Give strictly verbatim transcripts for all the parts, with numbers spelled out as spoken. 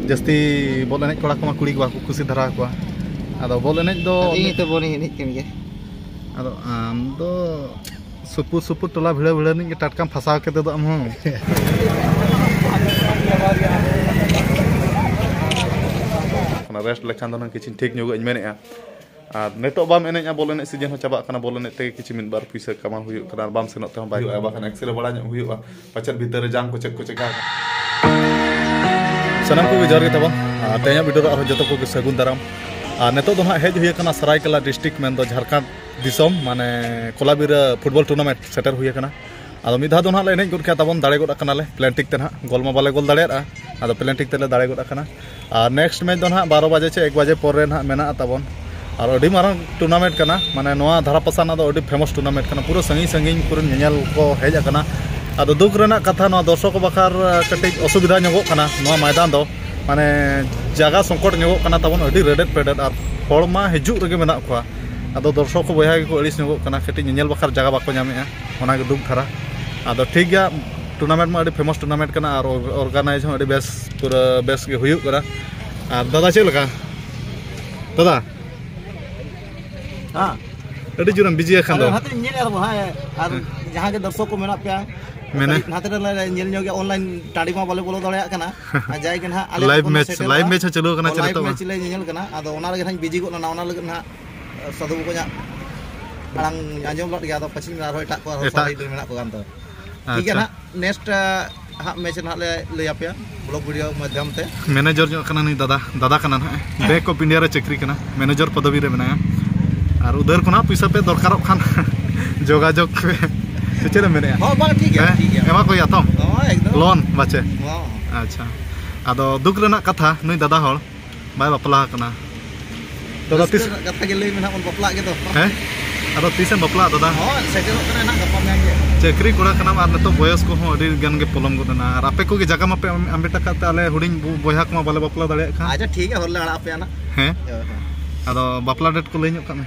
ᱡᱟᱹᱥᱛᱤ ᱵᱚᱞ ᱮᱱᱮᱡ ᱠᱚᱲᱟ ᱠᱚᱢᱟ ᱠᱩᱲᱤ ᱠᱚ ᱵᱟᱠᱚ ᱠᱩᱥᱤ ᱫᱷᱟᱨᱟ ᱟᱠᱚᱣᱟ᱾ ᱟᱫᱚ ᱵᱚᱞ ᱮᱱᱮᱡ ᱫᱚ ᱤᱧ ᱛᱚ ᱵᱚᱞ ᱮᱱᱮᱡ ᱠᱟᱱ ᱜᱮᱭᱟ᱾ ᱟᱫᱚ ᱟᱢ ᱫᱚ ᱥᱩᱯᱩᱨ ᱥᱩᱯᱩᱨ ᱴᱚᱞᱟ ᱵᱷᱤᱲᱟᱹ ᱵᱷᱤᱲᱟᱹ ᱨᱤᱱᱤᱡ ᱜᱮ ᱴᱟᱴᱠᱟᱢ ᱯᱷᱟᱥᱟᱣ ᱠᱮᱫᱮ ᱫᱚ ᱟᱢ ᱦᱚᱸ᱾ ᱚᱱᱟ ᱨᱮᱥᱴ ᱞᱮᱠᱷᱟᱱ ᱫᱚ ᱱᱟᱝ ᱠᱤᱪᱷᱩᱧ ᱴᱷᱤᱠ ᱧᱚᱜᱚᱜ ᱤᱧ ᱢᱮᱱᱮᱫᱼᱟ᱾ ᱟᱨ ᱱᱤᱛᱚᱜ ᱵᱟᱢ ᱮᱱᱮᱡᱼᱟ, ᱵᱚᱞ ᱮᱱᱮᱡ ᱥᱤᱡᱮᱱ ᱦᱚᱸ ᱪᱟᱵᱟᱜ ᱠᱟᱱᱟ, ᱵᱚᱞ ᱮᱱᱮᱡ ᱛᱮᱜᱮ ᱠᱤᱪᱷᱩ ᱢᱤᱫ ᱵᱟᱨ ᱯᱩᱭᱥᱟᱹ ᱠᱟᱢᱟᱣ ᱦᱩᱭᱩᱜ ᱠᱟᱱᱟ, ᱟᱨ ᱵᱟᱢ ᱥᱮᱱᱚᱜ ᱛᱮᱦᱚᱸ ᱵᱟᱭ ᱦᱩᱭᱩᱜᱼᱟ, ᱵᱟᱠᱷᱟᱱ ᱮᱠᱥᱨᱮ ᱵᱟᱲᱟ ᱧᱚᱜ ᱦᱩᱭᱩᱜᱼᱟ, ᱯᱟᱪᱮᱫ ᱵᱷᱤᱛᱟᱹᱨ ᱨᱮ ᱡᱟᱝ ᱠᱚ ᱪᱮᱫ ᱠᱚ ᱪᱮᱠᱟ ᱟᱠᱟᱱᱟ᱾ ᱥᱟᱱᱟᱢ ᱠᱚᱜᱮ ᱡᱚᱦᱟᱨ ᱜᱮ ᱛᱟᱵᱚᱱ, ᱟᱨ ᱛᱮᱦᱮᱧᱟᱜ ᱵᱷᱤᱰᱤᱭᱳ ᱨᱮ ᱟᱨᱦᱚᱸ ᱡᱚᱛᱚ ᱠᱚᱜᱮ ᱥᱟᱹᱜᱩᱱ ᱫᱟᱨᱟᱢ᱾ ᱟᱨ ᱱᱤᱛᱚᱜ ᱫᱚ ᱱᱟᱦᱟᱜ ᱦᱮᱡ ᱦᱩᱭ ᱟᱠᱟᱱᱟ ᱥᱟᱨᱟᱭᱠᱮᱞᱟ ᱰᱤᱥᱴᱨᱤᱠᱴ, ᱢᱮᱱᱫᱚ ᱡᱷᱟᱲᱠᱷᱚᱸᱰ ᱫᱤᱥᱚᱢ, ᱢᱟᱱᱮ ᱠᱚᱞᱟᱵᱤᱨᱟ ᱯᱷᱩᱴᱵᱚᱞ ᱴᱩᱨᱱᱟᱢᱮᱱᱴ ᱥᱮᱴᱮᱨ ᱦᱩᱭ ᱟᱠᱟᱱᱟ᱾ ᱟᱫᱚ ᱢᱤᱫ ᱫᱷᱟᱣ ᱫᱚ ᱱᱟᱦᱟᱜ ᱞᱮ ᱮᱱᱮᱡ ᱜᱚᱫ ᱠᱮᱫᱟ ᱛᱟᱵᱚᱱ, ᱫᱟᱲᱮ ᱜᱚᱫ ᱟᱠᱟᱱᱟᱞᱮ ᱯᱞᱮᱱᱴᱤᱠ ᱛᱮ ᱱᱟᱦᱟᱜ᱾ ᱜᱳᱞ ᱢᱟ ᱵᱟᱞᱮ ᱜᱳᱞ ᱫᱟᱲᱮᱭᱟᱫᱼᱟ, ᱟᱫᱚ ᱯᱞᱮᱱᱴᱤᱠ ᱛᱮᱞᱮ ᱫᱟᱲᱮ ᱜᱚᱫ ᱟᱠᱟᱱᱟ᱾ ᱟᱨ ᱱᱮᱠᱥᱴ ᱢᱮᱪ ᱫᱚ ᱱᱟᱦᱟᱜ ᱵᱟᱨᱚ ᱵᱟᱡᱮ ᱪᱮ ᱮᱠ ᱵᱟᱡᱮ ᱯᱚᱨ ᱨᱮ ᱱᱟᱦᱟᱜ ᱢᱮᱱᱟᱜᱼᱟ ᱛᱟᱵᱚᱱ᱾ ᱟᱨ ᱟᱹᱰᱤ ᱢᱟᱨᱟᱝ ᱴᱩᱨᱱᱟᱢᱮᱱᱴ ᱠᱟᱱᱟ, ᱢᱟᱱᱮ ᱱᱚᱣᱟ ᱫᱷᱟᱨᱟ ᱯᱟᱥᱟ ᱨᱮᱱᱟᱜ ᱫᱚ ᱟᱹᱰᱤ ᱯᱷᱮᱢᱟᱥ ᱴᱩᱨᱱᱟᱢᱮᱱᱴ ᱠᱟᱱᱟ, ᱯᱩᱨᱟᱹ ᱥᱟᱺᱜᱤᱧ ᱥᱟᱺᱜᱤᱧ ᱠᱚᱨᱮᱱ ᱧᱮᱧᱮᱞ ᱠᱚ ᱦᱮᱡ ᱟᱠᱟᱱᱟ᱾ ᱟᱫᱚ ᱫᱩᱠ ᱨᱮᱱᱟᱜ ᱠᱟᱛᱷᱟ, ᱱᱚᱣᱟ ᱫᱚᱨᱥᱚᱠ ᱠᱚ ᱵᱟᱠᱷᱨᱟ ᱠᱟᱹᱴᱤᱡ ᱚᱥᱩᱵᱤᱫᱷᱟ ᱧᱚᱜᱚᱜ ᱠᱟᱱᱟ ᱱᱚᱣᱟ ᱢᱚᱭᱫᱟᱱ ᱫᱚ, ᱢᱟᱱᱮ ᱡᱟᱭᱜᱟ ᱥᱚᱝᱠᱚᱴ ᱧᱚᱜᱚᱜ ᱠᱟᱱᱟ ᱛᱟᱵᱚᱱ, ᱟᱹᱰᱤ ᱨᱮᱰᱮᱫ ᱯᱮᱰᱮᱫ, ᱟᱨ ᱦᱚᱲ ᱢᱟ ᱦᱤᱡᱩᱜ ᱨᱮᱜᱮ ᱢᱮᱱᱟᱜ ᱠᱚᱣᱟ᱾ ᱟᱫᱚ ᱫᱚᱨᱥᱚᱠ ᱠᱚ ᱵᱚᱭᱦᱟ ᱜᱮᱠᱚ ᱟᱹᱲᱤᱥ ᱧᱚᱜᱚᱜ ᱠᱟᱱᱟ, ᱠᱟᱹᱴᱤᱡ ᱧᱮᱧᱮᱞ ᱵᱟᱠᱷᱨᱟ ᱡᱟᱭᱜᱟ ᱵᱟᱠᱚ ᱧᱟᱢᱮᱫᱼᱟ, ᱚᱱᱟᱜᱮ ᱫᱩᱠ ᱫᱷᱟᱨᱟ᱾ ᱟᱫᱚ ᱴᱷᱤᱠ ᱜᱮᱭᱟ, ᱴᱩᱨᱱᱟᱢᱮᱱᱴ ᱢᱟ ᱟᱹᱰᱤ ᱯᱷᱮᱢᱟᱥ ᱴᱩᱨᱱᱟᱢᱮᱱᱴ ᱠᱟᱱᱟ, ᱟᱨ ᱚᱨᱜᱟᱱᱟᱭᱤᱡᱽ ᱦᱚᱸ ᱟᱹᱰᱤ ᱵᱮᱥ, ᱯᱩᱨᱟᱹ ᱵᱮᱥ ᱜᱮ ᱦᱩᱭᱩᱜ ᱠᱟᱱᱟ᱾ ᱟᱨ ᱫᱟᱫᱟ, ᱪᱮᱫ ᱞᱮᱠᱟ ᱫᱟᱫᱟ? ᱦᱮᱸ᱾ ᱟᱹᱰᱤ ᱡᱳᱨᱮᱢ ᱵᱤᱡᱤ ᱟᱠᱟᱱ ᱫᱚ᱾ ᱟᱫᱚ ᱱᱟᱛᱮ ᱧᱮᱞ ᱟᱨ ᱦᱮᱸ, ᱟᱨ ᱡᱟᱦᱟᱸ ᱜᱮ ᱫᱚᱨᱥᱚᱠ ᱠᱚ ᱢᱮᱱᱟᱜ ᱯᱮᱭᱟ, ᱢᱮᱱᱮ? ᱱᱟᱛᱮ ᱨᱮᱞᱮ ᱧᱮᱞ ᱧᱚᱜ ᱜᱮᱭᱟ, ᱚᱱᱞᱟᱭᱤᱱ ᱴᱟᱺᱰᱤ ᱢᱟ ᱵᱟᱞᱮ ᱵᱚᱞᱚ ᱫᱟᱲᱮᱭᱟᱜ ᱠᱟᱱᱟ᱾ ᱟᱨ ᱡᱟᱭ ᱜᱮ ᱱᱟᱦᱟᱜ ᱟᱞᱮ ᱞᱟᱭᱤᱵᱷ ᱠᱷᱚᱱ ᱢᱮᱪ, ᱥᱮᱴᱮᱨᱚᱜᱼᱟ᱾ ᱞᱟᱭᱤᱵᱷ ᱢᱮᱪ ᱦᱚᱸ ᱪᱟᱹᱞᱩ ᱟᱠᱟᱱᱟ ᱦᱚᱸ, ᱪᱮ ᱞᱟᱭᱤᱵᱷ ᱱᱤᱛᱚᱜ ᱢᱟ? ᱢᱮᱪ ᱞᱮ ᱧᱮᱧᱮᱞ ᱠᱟᱱᱟ, ᱟᱫᱚ ᱚᱱᱟ ᱨᱮᱜᱮ ᱱᱟᱦᱟᱜ ᱤᱧ ᱵᱤᱡᱤ ᱜᱚᱫ ᱞᱮᱱᱟ, ᱚᱱᱟ ᱞᱟᱹᱜᱤᱫ ᱱᱟᱦᱟᱜ ᱥᱟᱹᱫᱷᱩ ᱵᱟᱠᱚᱧᱟᱜ ᱟᱲᱟᱝ ᱟᱸᱡᱚᱢ ᱞᱮᱫ ᱜᱮᱭᱟ, ᱟᱫᱚ ᱯᱟᱪᱷᱮᱧ ᱢᱮᱱᱟ ᱟᱨᱦᱚᱸ ᱮᱴᱟᱜ ᱠᱚ ᱟᱨᱦᱚᱸ ᱮᱴᱟᱜ᱾ ᱥᱟᱭᱤᱰ ᱨᱮ ᱢᱮᱱᱟᱜ ᱠᱚᱣᱟ ᱱᱛᱚ᱾ ᱴᱷᱤᱠ ᱜᱮᱭᱟ ᱟᱪᱪᱷᱟ᱾ ᱱᱟᱦᱟᱜ, ᱱᱮᱠᱥᱴ ᱦᱟᱸᱜ ᱢᱮᱪ ᱱᱟᱦᱟᱜ ᱞᱮ ᱞᱟᱹᱭ ᱟᱯᱮᱭᱟ ᱵᱞᱚᱜ ᱵᱷᱤᱰᱤᱭᱳ ᱢᱟᱫᱽᱫᱷᱚᱢ ᱛᱮ᱾ ᱢᱮᱱᱮᱡᱟᱨ ᱧᱚᱜ ᱠᱟᱱᱟ ᱱᱩᱭ ᱫᱟᱫᱟ, ᱫᱟᱫᱟ ᱠᱟᱱᱟ ᱱᱟᱦᱟᱜ, ᱵᱮᱝᱠ ᱚᱯᱷ ᱤᱱᱰᱤᱭᱟ ᱨᱮ ᱪᱟᱹᱠᱨᱤ ᱠᱟᱱᱟ, ᱢᱮᱱᱮᱡᱟᱨ ᱯᱚᱫᱚᱵᱤ ᱨᱮ ᱢᱮᱱᱟᱭᱟ᱾ ᱟᱨ ᱩᱫᱷᱟᱹᱨ ᱠᱷᱚᱱᱟᱜ ᱯᱩᱭᱥᱟᱹ ᱯᱮ ᱫᱚᱨᱠᱟᱨᱚᱜ ᱠᱷᱟᱱ ᱡᱳᱜᱟᱡᱳᱜᱽ ᱯᱮ᱾ ᱥᱮ ᱪᱮᱫ ᱮᱢ ᱢᱮᱱᱮᱫᱼᱟ? ᱦᱚᱸ, ᱵᱟᱝ, ᱴᱷᱤᱠ ᱜᱮᱭᱟ, ᱦᱮᱸ? ᱴᱷᱤᱠ ᱜᱮᱭᱟ᱾ ᱮᱢᱟ ᱠᱚ ᱦᱩᱭᱩᱜᱼᱟ ᱛᱚ? ᱦᱚᱸ, ᱮᱠᱫᱚᱢ᱾ ᱞᱳᱱ ᱵᱟᱪᱮ? ᱦᱚᱸ᱾ ᱟᱪᱪᱷᱟ, ᱟᱫᱚ ᱫᱩᱠ ᱨᱮᱱᱟᱜ ᱠᱟᱛᱷᱟ, ᱱᱩᱭ ᱫᱟᱫᱟ ᱦᱚᱲ ᱵᱟᱭ ᱵᱟᱯᱞᱟ ᱟᱠᱟᱱᱟ᱾ ᱫᱟᱫᱟ, ᱨᱟᱹᱥᱠᱟᱹ ᱛᱤᱥ? ᱨᱮᱱᱟᱜ ᱠᱟᱛᱷᱟ ᱜᱮ ᱞᱟᱹᱭ ᱢᱮ ᱱᱟᱦᱟᱜ, ᱵᱚᱱ ᱵᱟᱯᱞᱟᱜ ᱜᱮ ᱫᱚ᱾ ᱦᱮᱸ? ᱟᱫᱚ ᱛᱤᱥᱮᱢ ᱵᱟᱯᱞᱟᱜᱼᱟ ᱫᱟᱫᱟ? ᱦᱚᱸ, ᱥᱮᱴᱮᱨᱚᱜ ᱠᱟᱱᱟ ᱱᱟᱦᱟᱜ ᱜᱟᱯᱟ ᱢᱮᱭᱟᱝ ᱜᱮ᱾ ᱪᱟᱹᱠᱨᱤ ᱠᱚᱲᱟ ᱠᱟᱱᱟᱢ ᱟᱨ ᱱᱤᱛᱚᱜ ᱵᱚᱭᱚᱥ ᱠᱚᱦᱚᱸ ᱟᱹᱰᱤ ᱜᱟᱱ ᱜᱮ ᱯᱚᱞᱚᱢ ᱜᱚᱫ ᱮᱱᱟ, ᱟᱨ ᱟᱯᱮ ᱠᱚᱜᱮ ᱡᱟᱭᱜᱟ ᱢᱟᱯᱮ ᱟᱢ-, ᱟᱢᱵᱮᱴ ᱟᱠᱟᱫ ᱛᱮ ᱟᱞᱮ ᱦᱩᱰᱤᱧ ᱵᱚ-, ᱵᱚᱭᱦᱟ ᱠᱚᱢᱟ ᱵᱟᱞᱮ ᱵᱟᱯᱞᱟ ᱫᱟᱲᱮᱭᱟᱜ ᱠᱟᱱ᱾ ᱟᱪᱪᱷᱟ, ᱴᱷᱤᱠ ᱜᱮᱭᱟ, ᱦᱚᱨ ᱞᱮ ᱟᱲᱟᱜ ᱟᱯᱮᱭᱟ ᱱᱟᱦᱟᱜ᱾ ᱦᱮᱸ? ᱦᱳᱭ, ᱦᱳᱭ᱾ ᱟᱫᱚ ᱵᱟᱯᱞᱟ ᱰᱮᱴ ᱠᱚ ᱞᱟᱹᱭ ᱧᱚᱜ ᱠᱟᱜ ᱢᱮ᱾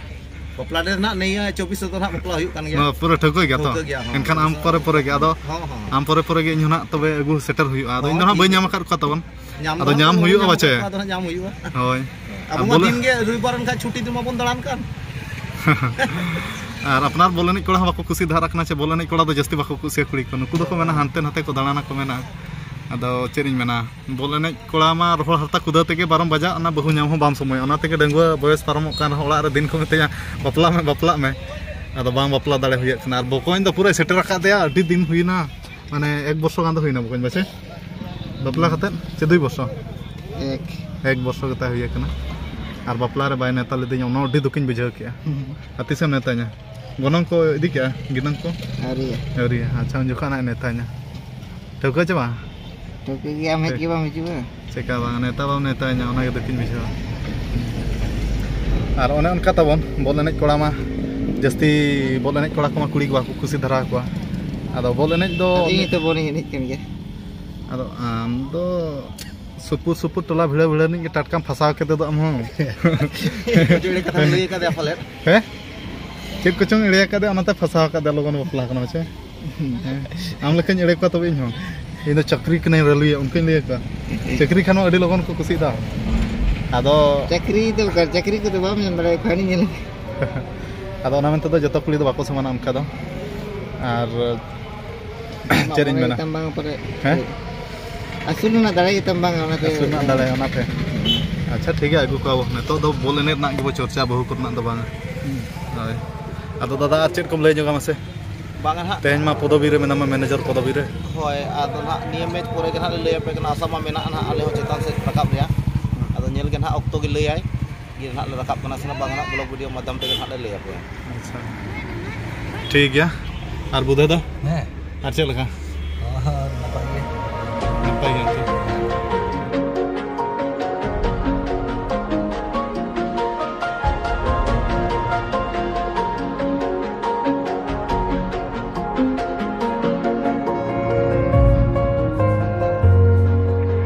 ᱵᱟᱯᱞᱟ ᱰᱮ ᱨᱮᱱᱟᱜ ᱱᱤᱭᱟᱹ ᱪᱚᱵᱵᱤᱥ ᱨᱮᱫᱚ ᱱᱟᱜ ᱵᱟᱯᱞᱟ ᱦᱩᱭᱩᱜ ᱠᱟᱱ ᱜᱮᱭᱟ᱾ ᱱᱚᱣᱟ ᱯᱩᱨᱟᱹ ᱴᱷᱟᱹᱣᱠᱟᱹ ᱜᱮᱭᱟ ᱛᱚ? ᱴᱷᱟᱹᱣᱠᱟᱹ ᱜᱮᱭᱟ, ᱦᱚᱸ᱾ ᱮᱱᱠᱷᱟᱱ ᱟᱢ ᱯᱚᱨᱮ ᱯᱚᱨᱮ ᱜᱮ, ᱟᱫᱚ ᱦᱚᱸ, ᱦᱚᱸ᱾ ᱟᱢ ᱯᱚᱨᱮ ᱯᱚᱨᱮ ᱜᱮ ᱤᱧ ᱦᱚᱸ ᱱᱟᱜ ᱛᱚᱵᱮ ᱟᱹᱜᱩ ᱥᱮᱴᱮᱨ ᱦᱩᱭᱩᱜᱼᱟ᱾ ᱟᱫᱚ ᱦᱚᱸ, ᱤᱧ ᱫᱚ ᱱᱟᱜ ᱴᱷᱤᱠ ᱵᱟᱹᱧ ᱜᱮᱭᱟ᱾ ᱧᱟᱢ ᱟᱠᱟᱫ ᱠᱚᱣᱟ ᱛᱟᱵᱚᱱ᱾ ᱧᱟᱢ ᱟᱫᱚ ᱫᱚ ᱧᱟᱢ ᱦᱟᱸᱜ ᱦᱩᱭᱩᱜᱼᱟ ᱪᱮ? ᱟᱫᱚ ᱦᱟᱸᱜ ᱧᱟᱢ ᱦᱩᱭᱩᱜᱼᱟ᱾ ᱦᱳᱭ᱾ ᱟᱵᱚ ᱟᱨ ᱢᱟ ᱵᱚᱞᱮ ᱫᱤᱱ ᱜᱮ ᱨᱚᱵᱤᱵᱟᱨ ᱮᱱᱠᱷᱟᱱ ᱪᱷᱩᱴᱤ ᱫᱤᱱ ᱢᱟᱵᱚᱱ ᱫᱟᱬᱟᱱ ᱠᱟᱱ᱾ ᱟᱨ ᱟᱯᱱᱟᱨ ᱵᱚᱞ ᱮᱱᱮᱡ ᱠᱚᱲᱟ ᱦᱚᱸ ᱵᱟᱠᱚ ᱠᱩᱥᱤ ᱫᱷᱟᱨᱟ ᱠᱟᱱᱟ ᱪᱮ, ᱵᱚᱞ ᱮᱱᱮᱡ ᱠᱚᱲᱟ ᱫᱚ ᱡᱟᱹᱥᱛᱤ ᱵᱟᱠᱚ ᱠᱩᱥᱤᱭᱟ ᱠᱩᱲᱤ ᱠᱚ᱾ ᱱᱩᱠᱩ ᱫᱚᱠᱚ ᱢᱮᱱᱟ ᱦᱟᱱᱛᱮ ᱱᱟᱛᱮ ᱠᱚ ᱫᱟᱬᱟᱱᱟ ᱠᱚ ᱢᱮᱱᱟ᱾ ᱟᱫᱚ ᱪᱮᱫ ᱤᱧ ᱢᱮᱱᱟ, ᱵᱚᱞ ᱮᱱᱮᱡ ᱠᱚᱲᱟ ᱢᱟ ᱨᱚᱦᱚᱲ ᱦᱟᱨᱛᱟ ᱠᱩᱫᱟᱹᱣ ᱛᱮᱜᱮ ᱵᱟᱨᱚᱢ ᱵᱟᱡᱟᱜ, ᱚᱱᱟ ᱵᱟᱹᱦᱩ ᱧᱟᱢ ᱦᱚᱸ ᱵᱟᱢ ᱥᱚᱢᱚᱭᱚᱜᱼᱟ᱾ ᱚᱱᱟ ᱛᱮᱜᱮ ᱰᱟᱺᱜᱩᱣᱟᱹ ᱵᱚᱭᱮᱥ ᱯᱟᱨᱚᱢᱚᱜ ᱠᱟᱱ ᱨᱮᱦᱚᱸ ᱚᱲᱟᱜ ᱨᱮ ᱫᱤᱱ ᱠᱚ ᱢᱤᱛᱟᱹᱧᱟ, "ᱵᱟᱯᱞᱟᱜ ᱢᱮ, ᱵᱟᱯᱞᱟᱜ ᱢᱮ", ᱟᱫᱚ ᱵᱟᱝ ᱵᱟᱯᱞᱟ ᱫᱟᱲᱮ ᱦᱩᱭᱩᱜ ᱠᱟᱱᱟ᱾ ᱟᱨ ᱵᱚᱠᱚᱧ ᱫᱚ ᱯᱩᱨᱟᱹᱭ ᱥᱮᱴᱮᱨ ᱟᱠᱟᱫᱮᱭᱟ, ᱟᱹᱰᱤ ᱫᱤᱱ ᱦᱩᱭᱱᱟ, ᱢᱟᱱᱮ ᱮᱠ ᱵᱚᱨᱥᱚ ᱜᱟᱱ ᱫᱚ ᱦᱩᱭᱱᱟ ᱵᱚᱠᱚᱧ ᱵᱟᱪᱮ ᱵᱟᱯᱞᱟ ᱠᱟᱛᱮᱫ, ᱪᱮ ᱫᱩᱭ ᱵᱚᱨᱥᱚ? ᱮᱠ᱾ ᱮᱠ ᱵᱚᱨᱥᱚ ᱜᱮ ᱛᱟᱭ ᱦᱩᱭ ᱟᱠᱟᱱᱟ᱾ ᱟᱨ ᱵᱟᱯᱞᱟ ᱨᱮ ᱵᱟᱭ ᱱᱮᱣᱛᱟ ᱞᱮᱫᱤᱧᱟ, ᱚᱱᱟ ᱟᱹᱰᱤ ᱫᱩᱠᱤᱧ ᱵᱩᱡᱷᱟᱹᱣ ᱠᱮᱜᱼᱟ᱾ ᱦᱩᱸ᱾ ᱟᱨ ᱛᱤᱥᱮᱢ ᱱᱮᱣᱛᱟᱧᱟ? ᱜᱚᱱᱚᱝ ᱠᱚ ᱤᱫᱤ ᱠᱮᱜᱼᱟ, ᱜᱤᱱᱟᱹᱝ ᱠᱚ? ᱟᱹᱣᱨᱤᱭᱟ᱾ ᱟᱹᱣᱨᱤᱭᱟ᱾ ᱟᱪᱪᱷᱟ, ᱩᱱ ᱡᱚᱠᱷᱚᱱ ᱱᱟᱜ ᱱᱮᱣᱛᱟᱧᱟ᱾ ᱴᱷᱟᱹᱣᱠᱟᱹ ᱪᱮ ᱵᱟᱝ? ᱴᱷᱟᱹᱣᱠᱟᱹ ᱜᱮ, ᱟᱢ ᱦᱮᱡ ᱜᱮ ᱵᱟᱢ ᱦᱤᱡᱩᱜᱼᱟ᱾ ᱪᱮᱠᱟ ᱵᱟᱝ, ᱱᱮᱣᱛᱟ ᱵᱟᱢ ᱱᱮᱣᱛᱟᱧᱟ, ᱚᱱᱟ ᱜᱮ ᱫᱩᱠᱤᱧ ᱵᱩᱡᱷᱟᱹᱣᱟ᱾ ᱟᱨ ᱚᱱᱮ ᱚᱱᱠᱟ ᱛᱟᱵᱚᱱ, ᱵᱚᱞ ᱮᱱᱮᱡ ᱠᱚᱲᱟ ᱢᱟ ᱡᱟᱹᱥᱛᱤ, ᱵᱚᱞ ᱮᱱᱮᱡ ᱠᱚᱲᱟ ᱠᱚᱢᱟ ᱠᱩᱲᱤ ᱠᱚ ᱵᱟᱠᱚ ᱠᱩᱥᱤ ᱫᱷᱟᱨᱟ ᱟᱠᱚᱣᱟ᱾ ᱟᱫᱚ ᱵᱚᱞ ᱮᱱᱮᱡ ᱫᱚ ᱟᱫᱚ ᱤᱧ ᱦᱚᱸᱛᱚ ᱵᱚᱞ ᱮᱱᱮᱡ ᱠᱟᱱ ᱜᱮᱭᱟ᱾ ᱟᱫᱚ ᱟᱢ ᱫᱚ ᱥᱩᱯᱩᱨ ᱥᱩᱯᱩᱨ ᱴᱚᱞᱟ ᱵᱷᱤᱲᱟᱹ ᱵᱷᱤᱲᱟᱹ ᱨᱤᱱᱤᱡ ᱜᱮ ᱴᱟᱴᱠᱟᱢ ᱯᱷᱟᱥᱟᱣ ᱠᱮᱫᱮ ᱫᱚ ᱟᱢ ᱦᱚᱸ᱾ ᱠᱤᱪᱷᱩ ᱮᱲᱮ ᱠᱟᱛᱷᱟᱢ ᱞᱟᱹᱭ ᱟᱠᱟᱫᱮᱭᱟ ᱯᱟᱞᱮᱫ? ᱦᱮᱸ? ᱪᱮᱫ ᱠᱚᱪᱚᱝ ᱮᱲᱮ ᱟᱠᱟᱫᱮ, ᱚᱱᱟᱛᱮ ᱯᱷᱟᱥᱟᱣ ᱟᱠᱟᱫᱮ, ᱞᱚᱜᱚᱱ ᱵᱟᱯᱞᱟ ᱠᱟᱱᱟ ᱢᱟᱪᱮ᱾ ᱦᱮᱸ? ᱟᱢ ᱞᱮᱠᱟᱧ ᱮᱲᱮ ᱠᱚᱣᱟ ᱛᱚᱵᱮ ᱤᱧ ᱦᱚᱸ᱾ ᱤᱧ ᱫᱚ ᱪᱟᱹᱠᱨᱤ ᱠᱟᱹᱱᱟᱹᱧ ᱨᱮᱞᱣᱮ, ᱚᱱᱠᱟᱧ ᱞᱟᱹᱭ ᱟᱠᱚᱣᱟ᱾ ᱪᱟᱹᱠᱨᱤ ᱠᱷᱟᱱ ᱢᱟ ᱟᱹᱰᱤ ᱞᱚᱜᱚᱱ ᱠᱚ ᱠᱩᱥᱤᱜ ᱫᱚ᱾ ᱟᱫᱚ ᱪᱟᱹᱠᱨᱤ ᱫᱚ ᱚᱠᱟ, ᱪᱟᱹᱠᱨᱤ ᱠᱚᱫᱚ ᱵᱟᱢ ᱧᱟᱢ ᱫᱟᱲᱮᱭᱟᱜᱼᱟ, ᱠᱷᱟᱱᱤ ᱧᱮᱞ᱾ ᱟᱫᱚ ᱚᱱᱟ ᱢᱮᱱᱛᱮ ᱫᱚ ᱡᱚᱛᱚ ᱠᱩᱲᱤ ᱫᱚ ᱵᱟᱠᱚ ᱥᱚᱢᱟᱱᱟ ᱚᱱᱠᱟ ᱫᱚ᱾ ᱟᱨ ᱟᱢᱟᱜ ᱪᱮᱫ ᱤᱧ ᱢᱚᱱᱮ ᱢᱮᱱᱟ? ᱜᱮᱛᱟᱢ ᱵᱟᱝ ᱯᱟᱞᱮ᱾ ᱦᱮᱸ? ᱟᱹᱥᱩᱞ ᱨᱮᱱᱟᱜ ᱫᱟᱲᱮ ᱜᱮᱛᱟᱢ ᱵᱟᱝ, ᱚᱱᱟᱛᱮ᱾ ᱟᱹᱥᱩᱞ ᱨᱮᱱᱟᱜ ᱫᱟᱲᱮ, ᱚᱱᱟᱛᱮ᱾ ᱟᱪᱪᱷᱟ, ᱴᱷᱤᱠ ᱜᱮᱭᱟ, ᱟᱹᱜᱩ ᱠᱚᱣᱟ ᱵᱚ᱾ ᱱᱤᱛᱚᱜ ᱫᱚ ᱵᱚᱞ ᱮᱱᱮᱡ ᱨᱮᱱᱟᱜ ᱜᱮᱵᱚ ᱪᱚᱨᱪᱟ, ᱵᱟᱹᱦᱩ ᱠᱚᱨᱮᱱᱟᱜ ᱫᱚ ᱵᱟᱝᱟ᱾ ᱦᱩᱸ᱾ ᱦᱳᱭ᱾ ᱟᱫᱚ ᱫᱟᱫᱟ, ᱟᱨ ᱪᱮᱫ ᱠᱚᱢ ᱞᱟᱹᱭ ᱧᱚᱜᱟ ᱢᱟᱥᱮ? ᱵᱟᱝᱟ ᱱᱟᱦᱟᱜ᱾ ᱛᱮᱦᱮᱧ ᱢᱟ ᱯᱚᱫᱚᱵᱤ ᱨᱮ ᱢᱮᱱᱟᱢᱟ, ᱢᱮᱱᱮᱡᱟᱨ ᱯᱚᱫᱚᱵᱤ ᱨᱮ᱾ ᱦᱳᱭ, ᱟᱫᱚ ᱱᱟᱦᱟᱜ ᱱᱤᱭᱟᱹ ᱢᱮᱪ ᱯᱚᱨᱮ ᱜᱮ ᱱᱟᱦᱟᱜ ᱞᱮ ᱞᱟᱹᱭ ᱟᱯᱮ ᱠᱟᱱᱟ, ᱟᱥᱟ ᱢᱟ ᱢᱮᱱᱟᱜᱼᱟ ᱱᱟᱦᱟᱜ ᱟᱞᱮ ᱦᱚᱸ ᱪᱮᱛᱟᱱ ᱥᱮᱫ ᱨᱟᱠᱟᱵ ᱨᱮᱭᱟᱜ᱾ ᱟᱫᱚ ᱧᱮᱞ ᱜᱮ ᱱᱟᱦᱟᱜ ᱚᱠᱛᱚ ᱜᱮ ᱞᱟᱹᱭᱟᱭ᱾ ᱜᱮ ᱱᱟᱦᱟᱜ ᱞᱮ ᱨᱟᱠᱟᱵ ᱠᱟᱱᱟ ᱥᱮ ᱱᱟᱦᱟᱜ, ᱵᱟᱝ ᱱᱟᱦᱟᱜ ᱵᱞᱚᱜ ᱵᱷᱤᱰᱤᱭᱳ ᱢᱟᱫᱽᱫᱷᱚᱢ ᱛᱮᱜᱮ ᱱᱟᱦᱟᱜ ᱞᱮ ᱞᱟᱹᱭ ᱟᱯᱮᱭᱟ᱾ ᱟᱪᱪᱷᱟ, ᱴᱷᱤᱠ ᱜᱮᱭᱟ᱾ ᱟᱨ ᱵᱩᱫᱷᱟᱹ ᱫᱚ? ᱦᱮᱸ᱾ ᱟᱨ ᱪᱮᱫ ᱞᱮᱠᱟ? ᱦᱚᱸ, ᱦᱚᱸ, ᱱᱟᱯᱟᱭ ᱜᱮ᱾ ᱱᱟᱯᱟᱭ ᱜᱮ ᱟᱨᱠᱤ᱾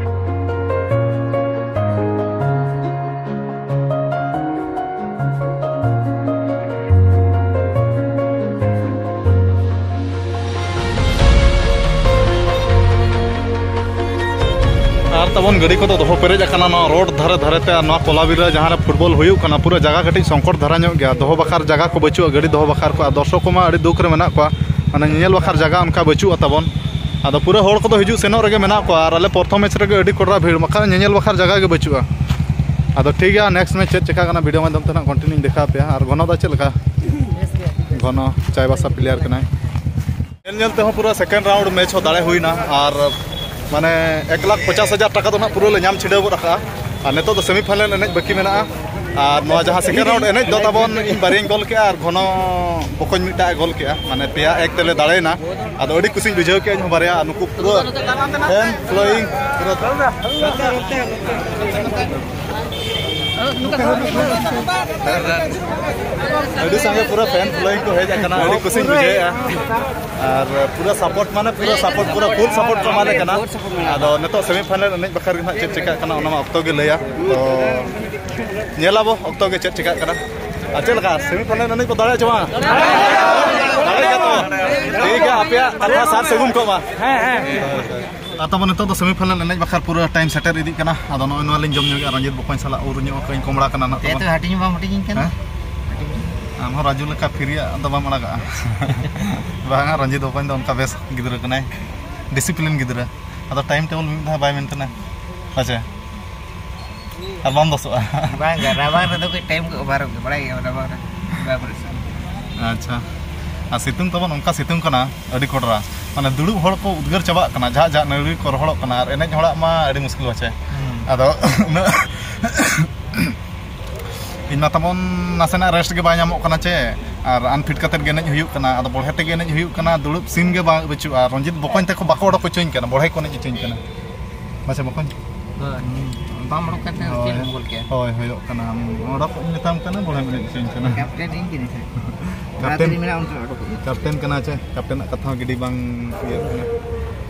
ᱵᱚᱱ ᱜᱟᱹᱰᱤ ᱠᱚᱫᱚ ᱫᱚᱦᱚ ᱯᱮᱨᱮᱡ ᱟᱠᱟᱱᱟ ᱱᱚᱣᱟ ᱨᱳᱰ ᱫᱷᱟᱨᱮ ᱫᱷᱟᱨᱮ ᱛᱮ, ᱟᱨ ᱱᱚᱣᱟ ᱠᱚᱞᱟᱵᱤᱨ ᱨᱮ ᱡᱟᱦᱟᱸ ᱨᱮ ᱯᱷᱩᱴᱵᱚᱞ ᱦᱩᱭᱩᱜ ᱠᱟᱱᱟ, ᱯᱩᱨᱟᱹ ᱡᱟᱭᱜᱟ ᱠᱟᱹᱴᱤᱡ ᱥᱚᱝᱠᱚᱴ ᱫᱷᱟᱨᱟ ᱧᱚᱜ ᱜᱮᱭᱟ, ᱫᱚᱦᱚ ᱵᱟᱠᱷᱨᱟ ᱡᱟᱭᱜᱟ ᱠᱚ ᱵᱟᱹᱪᱩᱜᱼᱟ, ᱜᱟᱹᱰᱤ ᱫᱚᱦᱚ ᱵᱟᱠᱷᱨᱟ ᱠᱚ᱾ ᱟᱨ ᱫᱚᱨᱥᱚᱠ ᱠᱚᱢᱟ ᱟᱹᱰᱤ ᱫᱩᱠ ᱨᱮ ᱢᱮᱱᱟᱜ ᱠᱚᱣᱟ, ᱢᱟᱱᱮ ᱧᱮᱧᱮᱞ ᱵᱟᱠᱷᱨᱟ ᱡᱟᱭᱜᱟ ᱚᱱᱠᱟ ᱵᱟᱹᱪᱩᱜᱼᱟ ᱛᱟᱵᱚᱱ᱾ ᱟᱫᱚ ᱯᱩᱨᱟᱹ ᱦᱚᱲ ᱠᱚᱫᱚ ᱦᱤᱡᱩᱜ ᱥᱮᱱᱚᱜ ᱨᱮᱜᱮ ᱢᱮᱱᱟᱜ ᱠᱚᱣᱟ, ᱟᱨ ᱟᱞᱮ ᱯᱨᱚᱛᱷᱚᱢ ᱢᱮᱪ ᱨᱮᱜᱮ ᱟᱹᱰᱤ ᱠᱚᱰᱨᱟ ᱵᱷᱤᱲ, ᱵᱟᱠᱷᱟᱱ ᱧᱮᱧᱮᱞ ᱵᱟᱠᱷᱨᱟ ᱡᱟᱭᱜᱟ ᱜᱮ ᱵᱟᱹᱪᱩᱜᱼᱟ᱾ ᱟᱫᱚ ᱴᱷᱤᱠ ᱜᱮᱭᱟ, ᱱᱮᱠᱥᱴ ᱢᱮᱪ ᱪᱮᱫ ᱪᱮᱠᱟᱜ ᱠᱟᱱᱟ ᱵᱷᱤᱰᱤᱭᱳ ᱢᱟᱫᱽᱫᱷᱚᱢ ᱛᱮ ᱱᱟᱜ ᱠᱚᱱᱴᱤᱱᱤᱭᱩᱧ ᱫᱮᱠᱷᱟᱣ ᱟᱯᱮᱭᱟ᱾ ᱟᱨ ᱜᱷᱚᱱᱚ ᱫᱟ ᱪᱮᱫ ᱞᱮᱠᱟ? ᱜᱷᱚᱱᱚ ᱪᱟᱭᱵᱟᱥᱟ ᱯᱞᱮᱭᱟᱨ ᱠᱟᱱᱟᱭ᱾ ᱧᱮᱞ ᱧᱮᱞ ᱛᱮᱦᱚᱸ ᱯᱩᱨᱟᱹ ᱥᱮᱠᱮᱱᱰ ᱨᱟᱣᱩᱱᱰ ᱢᱮᱪ ᱦᱚᱸ ᱫᱟᱲᱮ ᱦᱩᱭᱱᱟ, ᱟᱨ ᱢᱟᱱᱮ ᱮᱠ ᱞᱟᱠᱷ ᱯᱚᱪᱟᱥ ᱦᱟᱡᱟᱨ ᱴᱟᱠᱟ ᱫᱚ ᱱᱟᱜ ᱯᱩᱨᱟᱹ ᱞᱮ ᱧᱟᱢ ᱪᱷᱤᱰᱟᱹᱣ ᱜᱚᱫ ᱟᱠᱟᱫᱼᱟ᱾ ᱟᱨ ᱱᱤᱛᱚᱜ ᱫᱚ ᱥᱮᱢᱤ ᱯᱷᱟᱭᱱᱟᱞ ᱮᱱᱮᱡ ᱵᱟᱹᱠᱤ ᱢᱮᱱᱟᱜᱼᱟ᱾ ᱟᱨ ᱱᱚᱣᱟ ᱡᱟᱦᱟᱸ ᱥᱮᱠᱮᱱᱰ ᱨᱟᱣᱩᱱᱰ ᱮᱱᱮᱡ ᱫᱚ ᱛᱟᱵᱚᱱ ᱤᱧ ᱵᱟᱨᱭᱟᱧ ᱜᱳᱞ ᱠᱮᱜᱼᱟ ᱟᱨ ᱜᱷᱚᱱᱚ ᱵᱚᱠᱚᱧ ᱢᱤᱫᱴᱟᱜ ᱮ ᱜᱳᱞ ᱠᱮᱜᱼᱟ, ᱢᱟᱱᱮ ᱯᱮᱭᱟ ᱮᱠ ᱛᱮᱞᱮ ᱫᱟᱲᱮᱭᱮᱱᱟ᱾ ᱟᱫᱚ ᱟᱹᱰᱤ ᱠᱩᱥᱤᱧ ᱵᱩᱡᱷᱟᱹᱣ ᱠᱮᱜᱼᱟ ᱤᱧ ᱦᱚᱸ ᱵᱟᱨᱭᱟ, ᱟᱨ ᱱᱩᱠᱩ ᱯᱩᱨᱟᱹ ᱯᱷᱮᱱ ᱯᱷᱞᱳᱭᱤᱝ ᱯᱩᱨᱟᱹ ᱟᱹᱰᱤ ᱥᱟᱸᱜᱮ ᱯᱩᱨᱟᱹ ᱯᱷᱮᱱ ᱯᱷᱞᱳᱭᱤᱝ ᱠᱚ ᱦᱮᱡ ᱟᱠᱟᱱᱟ, ᱟᱹᱰᱤ ᱠᱩᱥᱤᱧ ᱵᱩᱡᱷᱟᱹᱣᱮᱫᱼᱟ᱾ ᱟᱨ ᱯᱩᱨᱟᱹ ᱥᱟᱯᱳᱨᱴ, ᱢᱟᱱᱮ ᱯᱩᱨᱟᱹ ᱥᱟᱯᱳᱨᱴ, ᱯᱩᱨᱟᱹ ᱯᱷᱩᱞ ᱥᱟᱯᱳᱨᱴ ᱠᱚ ᱮᱢᱟᱞᱮ ᱠᱟᱱᱟ᱾ ᱟᱫᱚ ᱱᱤᱛᱚᱜ ᱥᱮᱢᱤ ᱯᱷᱟᱭᱱᱟᱞ ᱮᱱᱮᱡ ᱵᱟᱠᱷᱨᱟ ᱜᱮ ᱱᱟᱜ ᱪᱮᱫ ᱪᱮᱠᱟᱜ ᱠᱟᱱᱟ ᱚᱱᱟ ᱢᱟ ᱚᱠᱛᱚ ᱜᱮ ᱞᱟᱹᱭᱟ᱾ ᱛᱚ ᱧᱮᱞ ᱟᱵᱚ ᱚᱠᱛᱚ ᱜᱮ ᱪᱮᱫ ᱪᱮᱠᱟᱜ ᱠᱟᱱᱟ᱾ ᱟᱨ ᱪᱮᱫ ᱞᱮᱠᱟ ᱥᱮᱢᱤ ᱯᱷᱟᱭᱱᱟᱞ ᱮᱱᱮᱡ ᱠᱚ ᱫᱟᱲᱮᱭᱟᱜ ᱪᱮ ᱵᱟᱝ? ᱫᱟᱲᱮᱭᱟᱜ ᱜᱮᱭᱟ ᱛᱚ᱾ ᱴᱷᱤᱠ ᱜᱮᱭᱟ, ᱟᱯᱮᱭᱟᱜ ᱠᱟᱛᱷᱟ ᱥᱟᱨ ᱥᱟᱹᱜᱩᱱ ᱠᱚᱜ ᱢᱟ᱾ ᱦᱮᱸ, ᱦᱮᱸ᱾ ᱟᱨ ᱛᱟᱵᱚᱱ ᱱᱤᱛᱚᱜ ᱫᱚ ᱥᱮᱢᱤ ᱯᱷᱟᱭᱱᱟᱞ ᱮᱱᱮᱡ ᱵᱟᱠᱷᱨᱟ ᱯᱩᱨᱟᱹ ᱴᱟᱭᱤᱢ ᱥᱮᱴᱮᱨ ᱤᱫᱤᱜ ᱠᱟᱱᱟ᱾ ᱟᱫᱚ ᱱᱚᱜᱼᱚᱭ ᱱᱚᱣᱟ ᱞᱤᱧ ᱡᱚᱢ ᱧᱚᱜᱮᱜᱼᱟ, ᱨᱚᱧᱡᱤᱛ ᱵᱚᱠᱚᱧ ᱥᱟᱞᱟᱜ ᱩᱨ ᱧᱚᱜ ᱠᱟᱹᱧ ᱠᱚᱢᱲᱟ ᱠᱟᱱᱟ ᱱᱟᱜ ᱛᱮ ᱛᱟᱵᱚᱱ᱾ ᱛᱚ ᱦᱟᱹᱴᱤᱧ ᱵᱟᱢ ᱦᱟᱹᱴᱤᱧ ᱠᱟᱱᱟ? ᱦᱮᱸ? ᱟᱢ ᱦᱚᱸ ᱨᱟᱡᱩ ᱞᱮᱠᱟ ᱯᱷᱤᱨᱤᱭᱟᱜ ᱫᱚ ᱵᱟᱢ ᱟᱲᱟᱜᱟᱜᱼᱟ᱾ ᱵᱟᱝᱟ, ᱨᱚᱧᱡᱤᱛ ᱵᱚᱠᱚᱧ ᱫᱚ ᱚᱱᱠᱟ ᱵᱮᱥ ᱜᱤᱫᱽᱨᱟᱹ ᱠᱟᱱᱟᱭ, ᱰᱤᱥᱤᱯᱞᱤᱱ ᱜᱤᱫᱽᱨᱟᱹ᱾ ᱟᱫᱚ ᱴᱟᱭᱤᱢ ᱴᱮᱵᱚᱞ ᱢᱤᱫ ᱫᱷᱟᱣ ᱵᱟᱭ ᱢᱮᱱᱴᱮᱱᱟ᱾ ᱟᱪᱪᱷᱟ, ᱟᱨ ᱵᱟᱢ ᱫᱚᱥᱚᱜᱼᱟ᱾ ᱵᱟᱝ, ᱨᱟᱵᱟᱝ ᱨᱮᱫᱚ ᱠᱟᱹᱡ ᱴᱟᱭᱤᱢ ᱠᱚ ᱚᱵᱷᱟᱨᱚᱜ ᱜᱮᱭᱟ, ᱵᱟᱲᱟᱭ ᱜᱮᱭᱟ, ᱨᱟᱵᱟᱝ ᱨᱮ ᱵᱟᱭ ᱯᱚᱨᱤᱥᱨᱚᱢ᱾ ᱟᱪᱪᱷᱟ, ᱟᱨ ᱥᱤᱛᱩᱝ ᱛᱟᱵᱚᱱ ᱚᱱᱠᱟ ᱥᱤᱛᱩᱝ ᱠᱟᱱᱟ, ᱟᱹᱰᱤ ᱠᱚᱰᱨᱟ, ᱢᱟᱱᱮ ᱫᱩᱲᱩᱵ ᱦᱚᱲ ᱠᱚ ᱩᱫᱽᱜᱟᱹᱨ ᱪᱟᱵᱟᱜ ᱠᱟᱱᱟ, ᱡᱟᱦᱟᱸ ᱡᱟᱦᱟᱸ ᱱᱟᱹᱲᱤ ᱠᱚ ᱨᱚᱦᱚᱲᱚᱜ ᱠᱟᱱᱟ, ᱟᱨ ᱮᱱᱮᱡ ᱦᱚᱲᱟᱜ ᱢᱟ ᱟᱹᱰᱤ ᱢᱩᱥᱠᱤᱞ ᱢᱟᱪᱷᱟ᱾ ᱦᱩᱸ᱾ ᱟᱫᱚ ᱩᱱᱟᱹᱜ ᱤᱧ ᱢᱟ ᱛᱟᱵᱚᱱ ᱱᱟᱥᱮᱱᱟᱜ ᱨᱮᱥᱴ ᱜᱮ ᱵᱟᱭ ᱧᱟᱢᱚᱜ ᱠᱟᱱᱟ ᱪᱮ, ᱟᱨ ᱟᱱᱯᱷᱤᱴ ᱠᱟᱛᱮᱫ ᱜᱮ ᱮᱱᱮᱡ ᱦᱩᱭᱩᱜ ᱠᱟᱱᱟ, ᱟᱫᱚ ᱵᱚᱲᱦᱮ ᱛᱮᱜᱮ ᱮᱱᱮᱡ ᱦᱩᱭᱩᱜ ᱠᱟᱱᱟ, ᱫᱩᱲᱩᱵ ᱥᱤᱱ ᱜᱮ ᱵᱟᱝ ᱵᱟᱹᱪᱩᱜᱼᱟ᱾ ᱨᱚᱧᱡᱤᱛ ᱵᱚᱠᱚᱧ ᱛᱟᱠᱚ ᱵᱟᱠᱚ ᱚᱰᱚᱠ ᱦᱚᱪᱚᱧ ᱠᱟᱱᱟ, ᱵᱚᱲᱦᱮ ᱠᱚ ᱮᱱᱮᱡ ᱦᱚᱪᱚᱧ ᱠᱟᱱᱟ᱾ ᱢᱟᱪᱷᱟ ᱵᱚᱠᱚᱧ᱾ ᱦᱳᱭ᱾ ᱵᱟᱢ ᱚᱰᱚᱠ ᱠᱟᱛᱮ ᱦᱳᱭ᱾ ᱪᱮᱫ ᱮᱢ ᱜᱚᱞ ᱠᱮᱭᱟ? ᱦᱳᱭ, ᱦᱩᱭᱩᱜ ᱠᱟᱱᱟ᱾ ᱟᱢ ᱚᱰᱚᱠ ᱤᱧ ᱢᱮᱛᱟᱢ ᱠᱟᱱᱟ, ᱵᱚᱲᱦᱮᱢ ᱮᱱᱮᱡ ᱦᱚᱪᱚᱧ ᱠᱟᱱᱟ᱾ ᱠᱮᱯᱴᱮᱱ ᱤᱧ ᱠᱟᱹᱱᱟᱹᱧ ᱥᱮ? ᱠᱮᱯᱴᱮᱱ᱾ ᱵᱟᱨᱟᱵᱟᱹᱨᱤ ᱢᱮᱱᱟᱜᱼᱟ, ᱩᱱ ᱥᱚᱢᱚᱭ ᱚᱰᱚᱠᱚᱜ ᱢᱮ᱾ ᱠᱮᱯᱴᱮᱱ ᱠᱟᱱᱟ ᱪᱮ, ᱠᱮᱯᱴᱮᱱᱟᱜ ᱠᱟᱛᱷᱟ ᱦᱚᱸ ᱜᱤᱰᱤ ᱵᱟᱝ ᱤᱭᱟᱹᱜ ᱠᱟᱱᱟ᱾